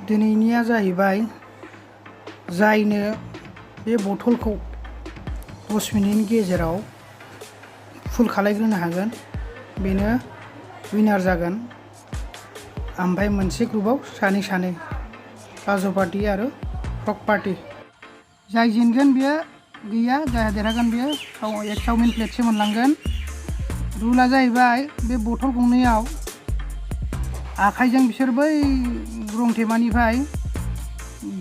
दिनैनिया जाहैबाय जायनो बे बथलखौ 10 मिनिटनि गेजेराव फुल खालायग्रोनो हागोन बेनो विनार जागोन। ओमफ्राय मोनसे ग्रुपआव सानै प्लाज' पार्टी आरो फ्रक पार्टी जाय जेनगोन बेयो गैया, जायहा देरहागोन बेयो एक चावमिन प्लेटसे मोनलांगोन। रुला जाहैबाय बे बथल गंनैयाव आखाइजों बिसोर बै रं थेमानिफ्राय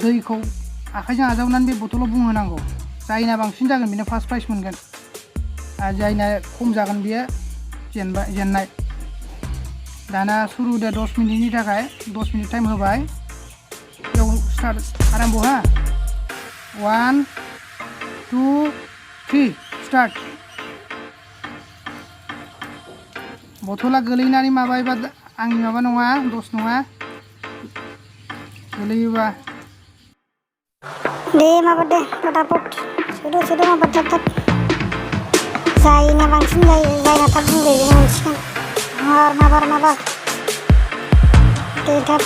दैखौ आखाइजों आजावनानै बे बथलाव बुंहोनांगौ। जायना बांसिन जागोन बेनो फार्स्ट प्राइज मोनगोन आरो जायना खम जागोन बेयो जेननाय। दाना सुरु दे 10 मिनिटनि थाखाय 10 मिनिट टाइम होबाय। बेयाव स्टार्ट आराम्भ हा 1 2 3 स्टार्ट। बथला गोलैनानै माबायोबा आंनि माबा नङा, दस नङा, गोलैयोबा दे माबादे फटाफट सोदो माबा थाब जायना बांसिन जायो, जायना थाब बुंजायो बेनो मोनसिगोन। माबार दे थाब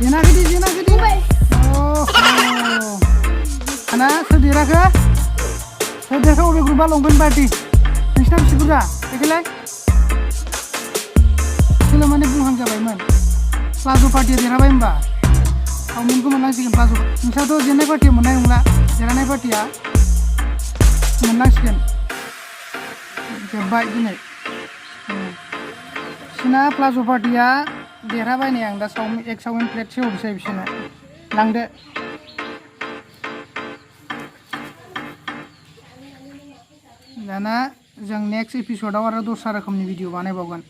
जेनाखै दे ना सोर देराखै अबे ग्रुपआ लंपेन्ट पार्टी नोंसिना बेसे बुरजा बेखौलाय सोलो माने बुंहां जाबायमोन। प्लाज' पार्टिया देरहाबाय होनबा चावमिनखौ मोननांसिगोन। प्लाज' नोंस्राथ' जेननाय पार्टिया मोननाय नंला, देरहानाय पार्टिया मोननांसिगोन। जोब्बाय दिनै बिसोरना प्लाज' पार्टिया देरहाबाय नै। आं दा एक चावमिन प्लेटसे हरसै बिसोरनो, लांदो। दाना जों नेक्स्ट एपिसोडाव आरो दस्रा रोखोमनि भिडिअ बानायबावगोन।